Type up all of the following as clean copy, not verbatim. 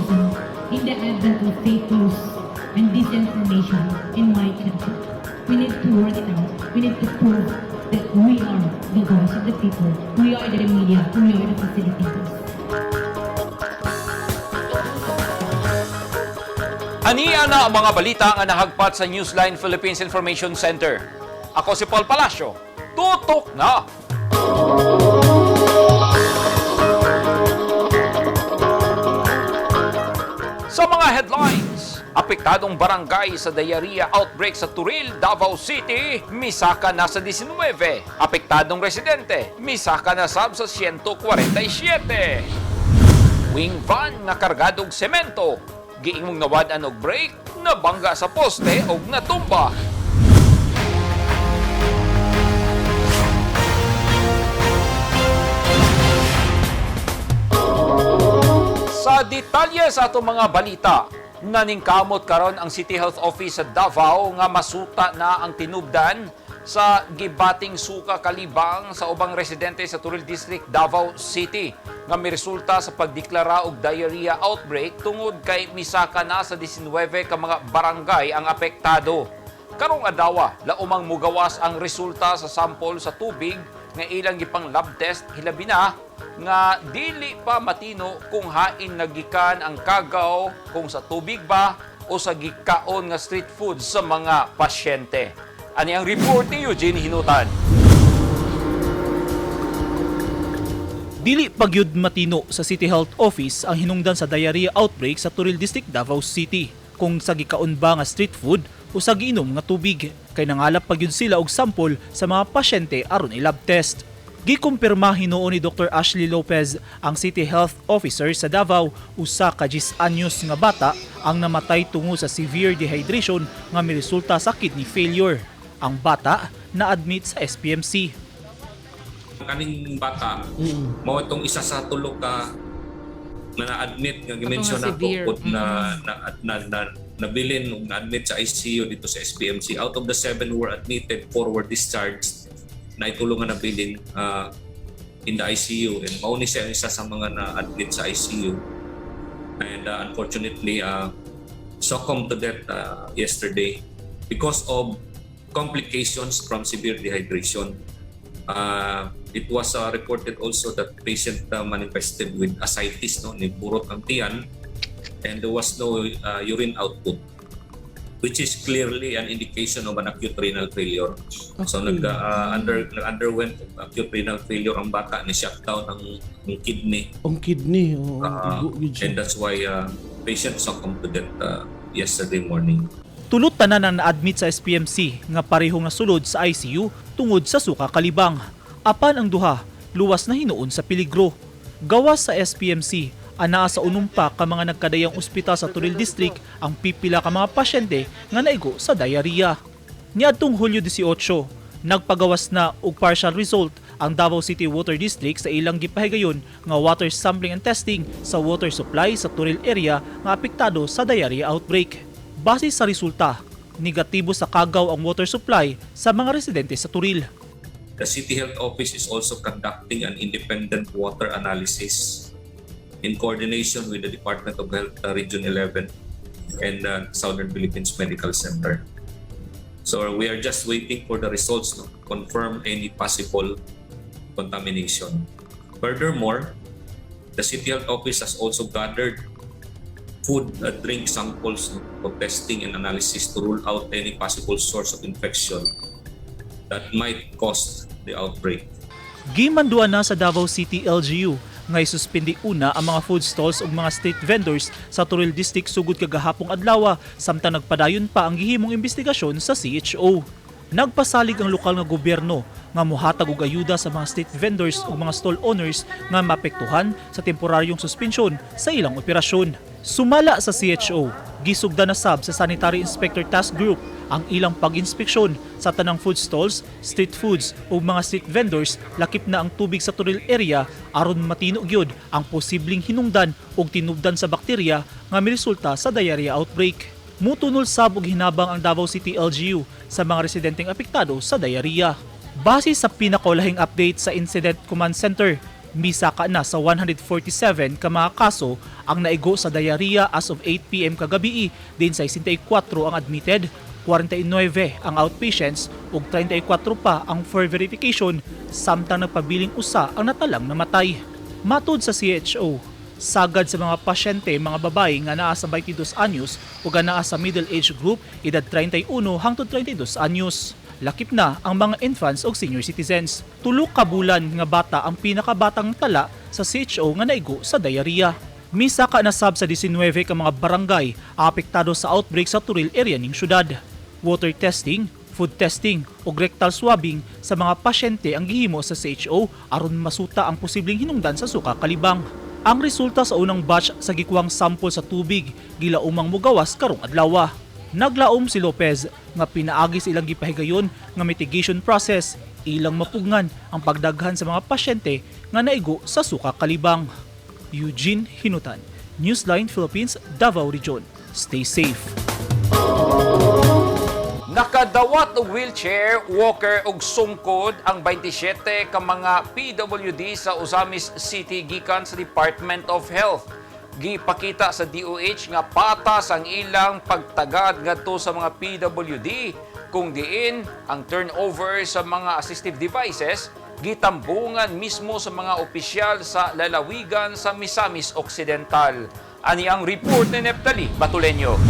journalism in the advent of fake news and disinformation in my country. We need to work it out. We need to prove that we are the voice of the people. We are the media. We are the facilitators. Ania na ang mga balita nga nahagpat sa Newsline Philippines Information Center. Ako si Paul Palacio. Tutok na! Sa mga headlines, apektadong barangay sa diarrhea outbreak sa Turil, Davao City, misaka na sa 19. Apektadong residente, misaka na sab sa 147. Wing van nga kargadog semento, giingong nawad-an og brake, nabangga sa poste og natumba. Sa detalye sa atong mga balita, naningkamot karon ang City Health Office sa Davao nga masuta na ang tinubdan sa gibating suka kalibang sa ubang residente sa Turil District, Davao City, nga miresulta sa pagdeklara og diarrhea outbreak tungod kay misaka na sa 19 ka mga barangay ang apektado. Karong adlaw, laumang mugawas ang resulta sa sample sa tubig nga ilang gipang lab test, hilabi na nga dili pa matino kung hain nagikan ang kagaw, kung sa tubig ba o sa gikaon nga street food sa mga pasyente. Ani ang report ni Eugene Hinutan. Dili pagyud matino sa City Health Office ang hinungdan sa diarrhea outbreak sa Turil District, Davao City. Kung sa gikaon ba nga street food o sa giinom nga tubig, kay nangalap pagyud sila og sample sa mga pasyente aron i-lab test. Gikumpirma hinuon ni Dr. Ashley Lopez, ang City Health Officer sa Davao, usa ka 10 anyos nga bata ang namatay tungod sa severe dehydration nga miresulta sa kidney failure. Ang bata na-admit sa SPMC. Kaning bata mao itong isa sa tulo ka na na-admit nga gimension Ato nga nato severe. pod na nabilin ug na-admit sa ICU dito sa SPMC. Out of the seven who were admitted, four were discharged na itulo nga nabilin in the ICU, and mao ni siya ang isa sa mga na-admit sa ICU and unfortunately succumbed to death yesterday because of complications from severe dehydration. It was reported also that patient manifested with ascites, no, ni burot ang tiyan, and there was no urine output, which is clearly an indication of an acute renal failure. So nag underwent acute renal failure ang bata, ni shutdown ang kidney. Ang kidney, oo, igo gyud siya. And that's why patient succumbed to death yesterday morning. Tulot tanan ang na-admit sa SPMC nga parehong nasulod sa ICU tungod sa suka kalibang. Apan ang duha, luwas na hinuon sa peligro. Gawas sa SPMC, anaa sa unumpa ka mga nagkadayang ospital sa Turil District ang pipila ka mga pasyente nga naigo sa diarrhea. Niadtong Hulyo 18, nagpagawas na og partial result ang Davao City Water District sa ilang gipahigayon nga water sampling and testing sa water supply sa Turil area nga apektado sa diarrhea outbreak. Base sa resulta, negatibo sa kagaw ang water supply sa mga residente sa Turil. The City Health Office is also conducting an independent water analysis in coordination with the Department of Health Region 11 and Southern Philippines Medical Center. So we are just waiting for the results to confirm any possible contamination. Furthermore, the City Health Office has also gathered food and drink samples, no, for testing and analysis to rule out any possible source of infection that might cause the outbreak. Gimanduan na sa Davao City LGU nga isuspindi una ang mga food stalls ug mga street vendors sa Turil District sugod kagahapong adlaw samtang nagpadayon pa ang gihimong investigasyon sa CHO. Nagpasalig ang lokal nga gobyerno nga mohatag og ayuda sa mga street vendors ug mga stall owners nga maapektuhan sa temporaryong suspensyon sa ilang operasyon. Sumala sa CHO, gisugda na sab sa Sanitary Inspector Task Group ang ilang pag-inspeksyon sa tanang food stalls, street foods ug mga street vendors, lakip na ang tubig sa Turil area, aron matino gyud ang posibleng hinungdan ug tinubdan sa bakterya nga miresulta sa diarrhea outbreak. Mutunol sab og hinabang ang Davao City LGU sa mga residenteng apektado sa diarrhea. Base sa pinakaulahing update sa Incident Command Center, Misaka na sa 147 ka mga kaso ang naigo sa diarrhea as of 8 p.m. kagabi, din 64 ang admitted, 49 ang outpatients ug 34 pa ang for verification samtang nagpabiling usa ang natalang namatay. Matod sa CHO, sagad sa mga pasyente mga babae nga naa sa 22 anyos ug naa sa middle age group edad 31 hangtod 32 anyos. Lakip na ang mga infants ug senior citizens. 3 ka bulan nga bata ang pinakabatang tala sa CHO nga naigo sa diarrhea. Misaka na sab sa 19 ka mga barangay apektado sa outbreak sa Toril area ning syudad. Water testing, food testing ug rectal swabbing sa mga pasyente ang gihimo sa CHO aron masuta ang posibleng hinungdan sa suka kalibang. Ang resulta sa unang batch sa gikuhang sample sa tubig gilaumang mugawas karong adlaw. Naglaom si Lopez nga pinaagi sa ilang gipahigayon nga mitigation process ilang mapugngan ang pagdaghan sa mga pasyente nga naigo sa suka kalibang. Eugene Hinutan, Newsline Philippines, Davao Region. Stay safe. Nakadawat og wheelchair, walker ug sungkod ang 27 ka mga PWD sa Ozamis City gikan sa Department of Health. Gipakita sa DOH nga patas ang ilang pagtagad ngadto sa mga PWD kung diin ang turnover sa mga assistive devices gitambungan mismo sa mga opisyal sa lalawigan sa Misamis Occidental. Ani ang report ni Neptali Batuleño.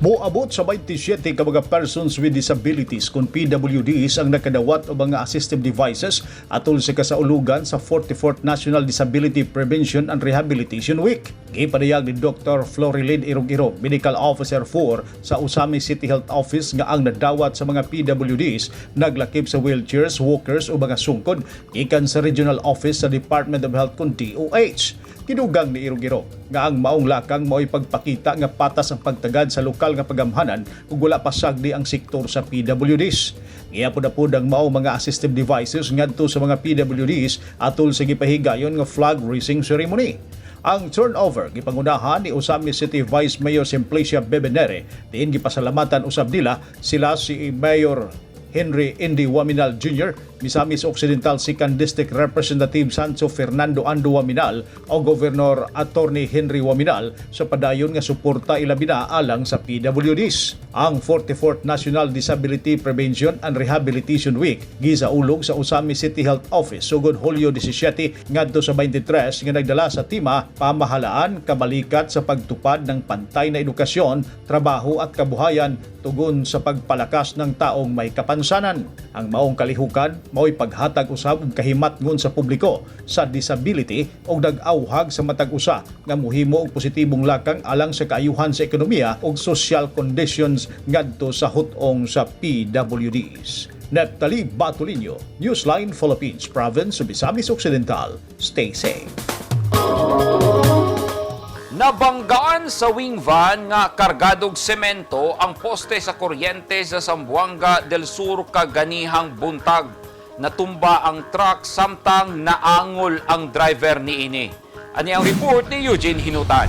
Moabot sa 27 ka mga persons with disabilities kon PWDs ang nakadawat og mga assistive devices atol sa kasaulugan sa 44th National Disability Prevention and Rehabilitation Week. Gipadayag ni Dr. Florilyn Irog-Irog, Medical Officer 4 sa Ozamis City Health Office, nga ang nadawat sa mga PWDs naglakip sa wheelchairs, walkers o mga sungkod gikan sa Regional Office sa Department of Health kon DOH. Kidugang ni Irog-Irog nga ang maong lakang mao'y pagpakita nga patas ang pagtagad sa lokal nga pagamhanan ug wala pasagdi ang sektor sa PWDs. Giapod-apod ang maong mga assistive devices ngadto sa mga PWDs atol sa gipahigayon nga flag raising ceremony. Ang turnover gipangunahan ni Ozamis City Vice Mayor Simplicia Bebenere, diin gipasalamatan usab nila sila si Mayor Henry Indy Waminal Jr., Misamis Occidental 2nd District Representative Sancho Fernando Ando Waminal o Governor Attorney Henry Waminal sa padayon nga suporta ilabi na alang sa PWDs. Ang 44th National Disability Prevention and Rehabilitation Week gisaulog sa Ozamis City Health Office sugod Hulyo 17 ngadto sa 23 nga nagdala sa tema "Pamahalaan kabalikat sa pagtupad ng pantay na edukasyon, trabaho at kabuhayan tugon sa pagpalakas ng taong may kapansanan." Ang maong kalihukan mao'y paghatag usab og kahimatngon sa publiko sa disability og nag-awhag sa matag usa nga muhimo og positibong lakang alang sa kaayuhan sa ekonomiya ug social conditions ngadto sa hut-ong sa PWDs. Neptali Batulinho, Newsline Philippines, Province of Misamis Occidental. Stay safe. Nabanggaan sa wing van nga kargadog semento ang poste sa kuryente sa Zamboanga del Sur kaganihang buntag. Natumba ang truck samtang naangol ang driver niini. Ani ang report ni Eugene Hinutan.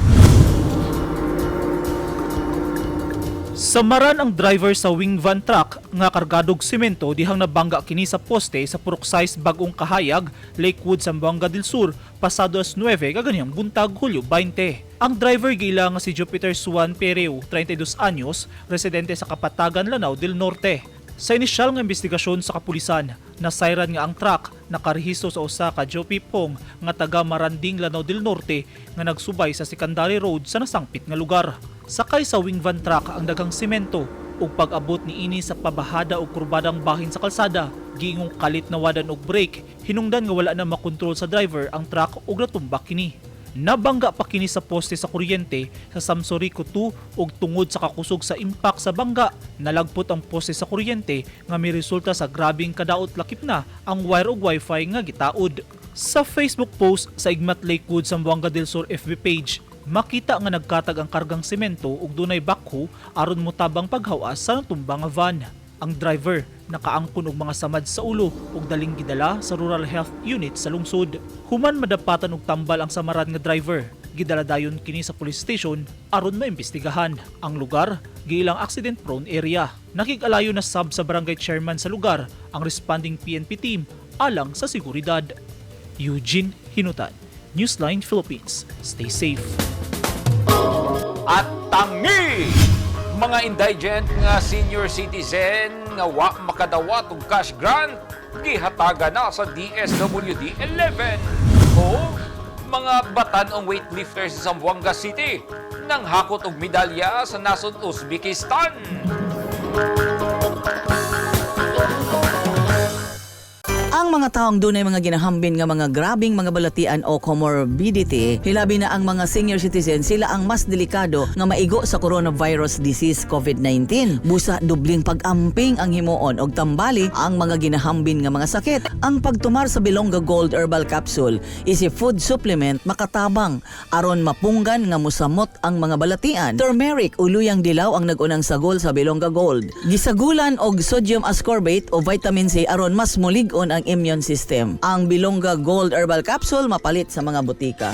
Samaran ang driver sa wing van truck nga kargadog semento dihang nabangga kini sa poste sa Purok 6, Bagong Kahayag, Lakewood, Zamboanga del Sur, pasado alas 9 kaganihang buntag, Hulyo 20. Ang driver giila nga si Jupiter Suan Pereu, 32 anyos, residente sa Kapatagan, Lanao del Norte. Sa inisyal nga investigasyon sa kapulisan, nasayran nga ang truck nakarehistro sa usa ka Jopi Pong nga taga Maranding, Lanao del Norte nga nagsubay sa Secondary Road sa nasangpit nga lugar. Sakay sa wing van truck ang daghang semento ug pag-abot niini sa pabahada og kurbadang bahin sa kalsada, giingong kalit nawadan og brake, hinungdan nga wala na makontrol sa driver ang truck ug natumba kini. Nabangga pa kini sa poste sa kuryente sa Samsorico 2 ug tungod sa kakusog sa impact sa bangga, nalagpot ang poste sa kuryente nga miresulta sa grabeng kadaot lakip na ang wire ug wifi nga gitaod. Sa Facebook post sa Igmat Lakewood Zamboanga del Sur FB page, makita nga nagkatag ang kargang semento ug dunay backhoe aron motabang paghawas sa natumba nga van. Ang driver nakaangkon og mga samad sa ulo ug daling gidala sa Rural Health Unit sa lungsod. Human madapatan og tambal ang samaran nga driver, gidala dayon kini sa police station aron maimbestigahan. Ang lugar giilang accident prone area. Nakig-alayo na sab sa barangay chairman sa lugar ang responding PNP team alang sa seguridad. Eugene Hinutan, Newsline Philippines. Stay safe. At tangi! Mga indigent nga senior citizen nga wa makadawat og cash grant gihatagan na sa DSWD 11. O mga batan-ong weightlifters sa Zamboanga City nang hakot og medalya sa nasod Uzbekistan. Ang mga taong dunay mga ginahambin nga mga grabing mga balatian o comorbidity, hilabi na ang mga senior citizen, sila ang mas delikado nga maigo sa coronavirus disease COVID-19. Busa dubling pag-amping ang himuon og tambali ang mga ginahambin nga mga sakit. Ang pagtumar sa Bilongga Gold Herbal Capsule is a food supplement makatabang aron mapunggan nga musamot ang mga balatian. Turmeric o luyang dilaw ang nagunang sagol sa Bilongga Gold. Gisagulan og sodium ascorbate o vitamin C aron mas mulig-on ang immune system. Ang Bilongga Gold Herbal Capsule mapalit sa mga butika.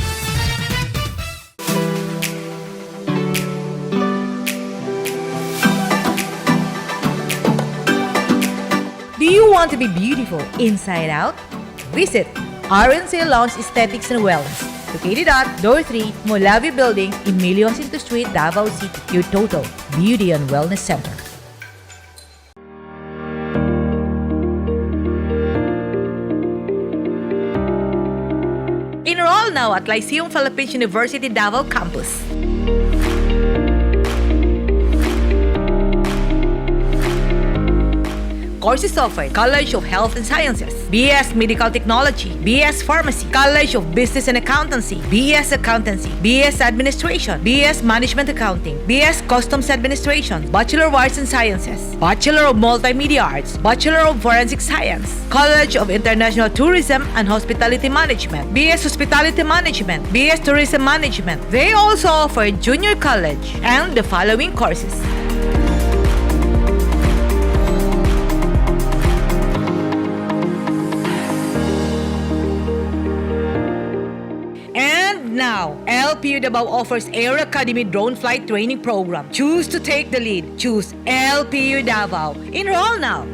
Do you want to be beautiful inside out? Visit RNC Lounge Aesthetics and Wellness, located at Door 3, Molavi Building, Emilio Jacinto Street, Davao City, your total beauty and wellness center. Enroll now at Lyceum Philippines University Davao Campus. Courses offered: College of Health and Sciences, BS Medical Technology, BS Pharmacy, College of Business and Accountancy, BS Accountancy, BS Administration, BS Management Accounting, BS Customs Administration, Bachelor of Arts and Sciences, Bachelor of Multimedia Arts, Bachelor of Forensic Science, College of International Tourism and Hospitality Management, BS Hospitality Management, BS Tourism Management. They also offer junior college and the following courses. And now, LPU Davao offers Air Academy Drone Flight Training Program. Choose to take the lead. Choose LPU Davao. Enroll now.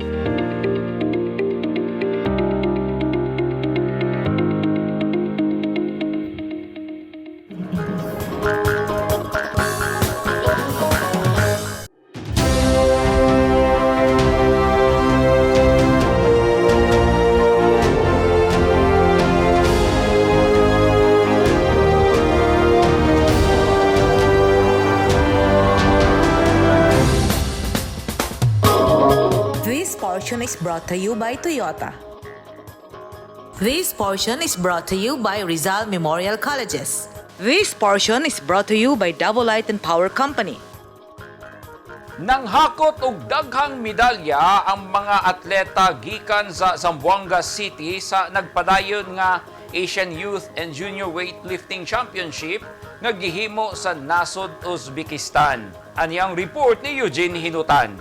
This portion is brought to you by Toyota. This portion is brought to you by Rizal Memorial Colleges. This portion is brought to you by Davao Light and Power Company. Nanghakot og daghang medalya ang mga atleta gikan sa Zamboanga City sa nagpadayon nga Asian Youth and Junior Weightlifting Championship nga gihimo sa nasod Uzbekistan. Ani ang report ni Eugene Hinutan.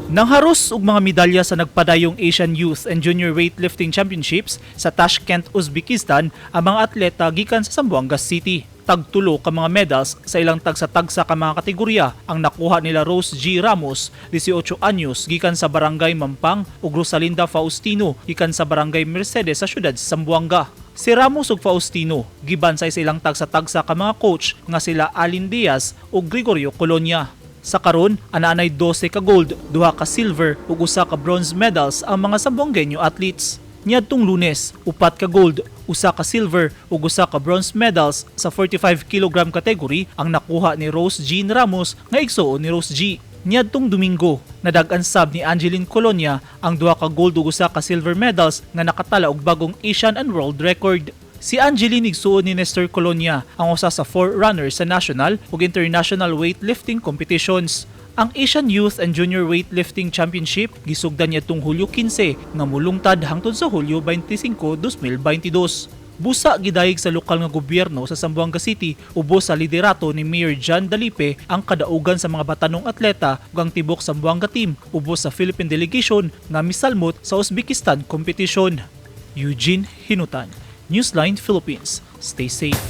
Nangharos og mga medalya sa nagpadayong Asian Youth and Junior Weightlifting Championships sa Tashkent, Uzbekistan ang mga atleta gikan sa Zamboanga City. Tagtulo ka mga medals sa ilang tagsa-tagsa ka mga kategorya ang nakuha nila Rose G. Ramos, 18 anyos, gikan sa Barangay Mampang ug Rosalinda Faustino gikan sa Barangay Mercedes sa siyudad sa Zamboanga. Si Ramos ug Faustino gibansay sa ilang tagsa-tagsa ka mga coach nga sila Alin Diaz ug Gregorio Colonia. Sa karon, anaanay 12 ka gold, duha ka silver ug usa ka bronze medals ang mga Zamboangueño athletes. Niadtong Lunes, upat ka gold, usa ka silver ug usa ka bronze medals sa 45 kg category ang nakuha ni Rose Jean Ramos nga igsuon ni Rose G. Niadtong Domingo, nadag-an sab ni Angeline Colonia ang duha ka gold ug usa ka silver medals nga nakatala og bagong Asian and world record. Si Angeline igsuon ni Nestor Colonia ang usa sa forerunners sa national ug international weightlifting competitions. Ang Asian Youth and Junior Weightlifting Championship gisugdan niadtong Hulyo 15 nga mulungtad hangtod sa Hulyo 25, 2022. Busa gidayeg sa lokal nga gobyerno sa Zamboanga City ubos sa liderato ni Mayor John Dalipe ang kadaugan sa mga batanong atleta ug ang tibok Zamboanga team ubos sa Philippine delegation nga misalmot sa Uzbekistan competition. Eugene Hinutan, Newsline Philippines. Stay safe.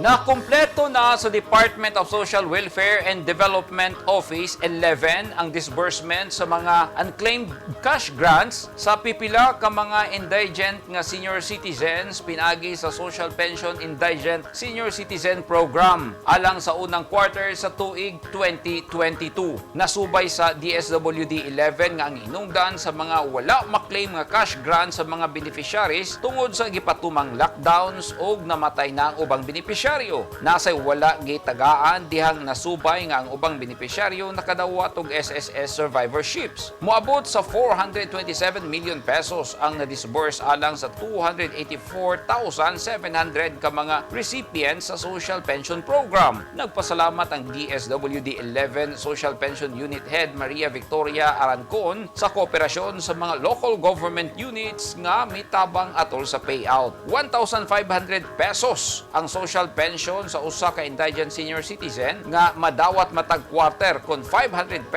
Nakumpleto na sa Department of Social Welfare and Development Office 11 ang disbursement sa mga unclaimed cash grants sa pipila ka mga indigent nga senior citizens pinagi sa Social Pension Indigent Senior Citizen Program alang sa unang quarter sa tuig 2022. Nasubay sa DSWD 11 nga ang hinungdan sa mga wala maklaim nga cash grant sa mga beneficiaries tungod sa gipatumang lockdowns og namatay na ang ubang benepisyaryo. Nasay wala gitagaan dihang nasubay nga ang ubang benepisyaryo nakadawat og SSS survivorships. Moabot sa ₱427 million ang na-disburse alang sa 284,700 ka mga recipients sa Social Pension Program. Nagpasalamat ang DSWD 11 Social Pension Unit Head Maria Victoria Arancon sa kooperasyon sa mga local government units nga mitabang atol sa payout. ₱1,500 ang social pension sa usa ka indigent senior citizen nga madawat matag quarter kon ₱500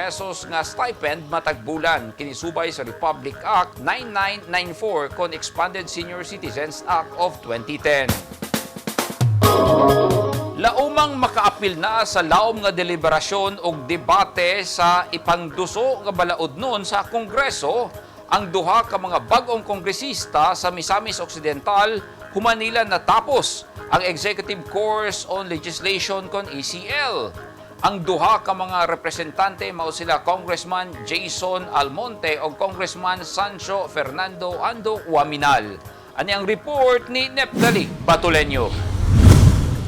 nga stipend matag bulan, kinisubay sa Republic Act 9994 kon Expanded Senior Citizens Act of 2010. Laumang makaapil na sa laom nga deliberasyon og debate sa ipangduso nga balaodnon sa Kongreso ang duha ka mga bag-ong kongresista sa Misamis Occidental human nila natapos ang Executive Course on Legislation kon ECL. Ang duha ka mga representante mao sila Congressman Jason Almonte o Congressman Sancho Fernando Ando Oaminal. Ani ang report ni Neptali Batuleño.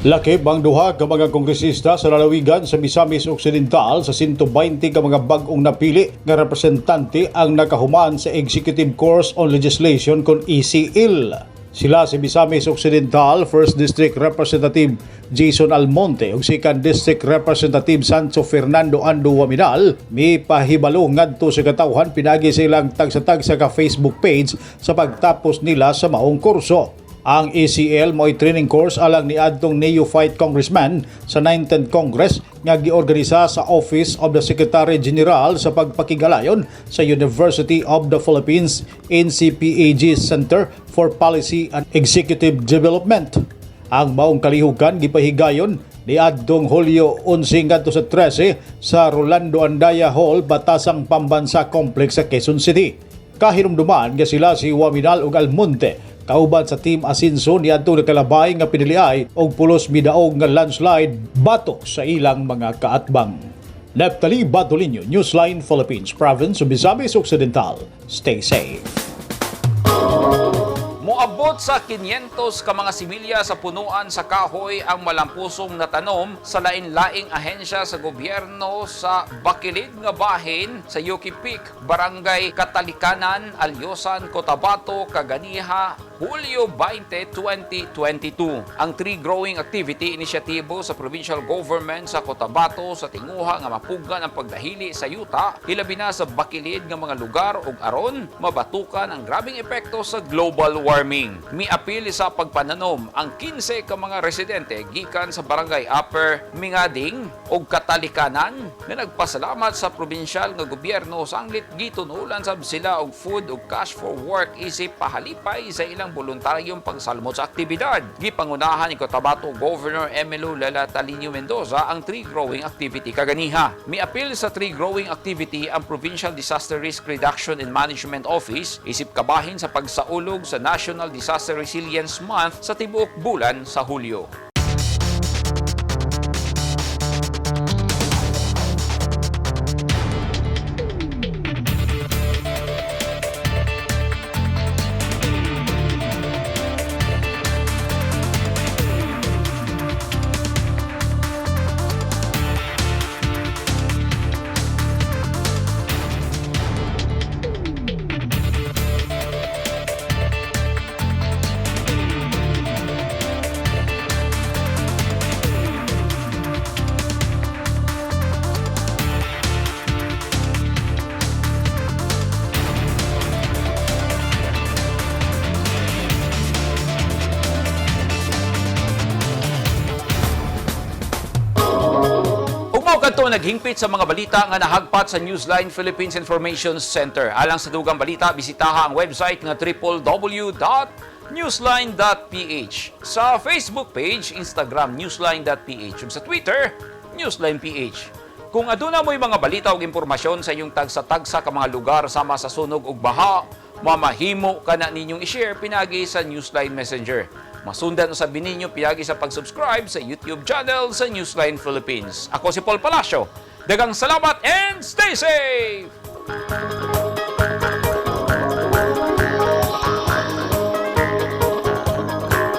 Lakip ang duha ka mga kongresista sa lalawigan sa Misamis Occidental sa 120 ka mga bag-ong napili nga representante ang nakahuman sa Executive Course on Legislation kon ECL. Sila si Misamis Occidental 1st District Representative Jason Almonte ug 2nd District Representative Sancho Fernando Ando Oaminal mipahibalo ngadto sa katawhan pinagi sa ilang tagsa-tagsa ka Facebook page sa pagtapos nila sa maong kurso. Ang ECL mo'y training course alang ni adtong neophyte congressman sa 19th Congress nga giorganisa sa Office of the Secretary General sa pagpakigalayon sa University of the Philippines NCPAG Center for Policy and Executive Development. Ang maong kalihukan gipahigayon ni adtong Hulyo 11 ngadto sa 13 sa Rolando Andaya Hall, Batasang Pambansa Complex sa Quezon City. Kahinumduman nga sila si Oaminal ug Almonte kauban sa Team Asinso niadto nakalabay nga piniliay og pulos midaog nga landslide batok sa ilang mga kaatbang. Neptali Batulinho, Newsline Philippines, Province of Misamis Occidental. Stay safe. Moabot sa 500 ka mga similya sa punuan sa kahoy ang malampusong natanom sa lain-laing ahensya sa gobyerno sa Bakilid nga bahin sa Yuki Peak, Barangay Katalikanan, Alyosan, Cotabato, kaganiha, Hulyo 20, 2022. Ang tree growing activity inisyatibo sa provincial government sa Cotabato sa tinguha nga mapugan ang pagdahili sa yuta, hilabi na sa bakilid nga mga lugar ug aron mabatukan ang grabing epekto sa global warming. Miapil sa pagpananom ang 15 ka mga residente gikan sa Barangay Upper Mingading ug Katalikanan nga nagpasalamat sa probinsyal nga gobyerno sanglit gitunulan sab sila og food ug cash for work isip pahalipay sa ilang voluntaryong pagsalmot sa aktibidad. Gipangunahan ni Cotabato Governor Emilo Lela Talino Mendoza ang tree growing activity kaganiha. Miapil sa tree growing activity ang Provincial Disaster Risk Reduction and Management Office isip kabahin sa pagsaulog sa National Disaster Resilience Month sa tibuok bulan sa Hulyo. Ug mao kadto naghingpit sa mga balita nga nahagpat sa Newsline Philippines Information Center. Alang sa dugang balita, bisitaha ang website nga www. newsline.ph. Sa Facebook page, Instagram, newsline.ph. Ug sa Twitter, newsline.ph. Kung aduna mo'y mga balita ug impormasyon sa inyong tagsa-tagsa ka mga lugar sama sa sunog ug baha, mamahimo ka na ninyong i-share pinagi sa Newsline Messenger. Masundan usab ninyo pinagi sa pag-subscribe sa YouTube channel sa Newsline Philippines. Ako si Paul Palacio. Daghang salamat and stay safe!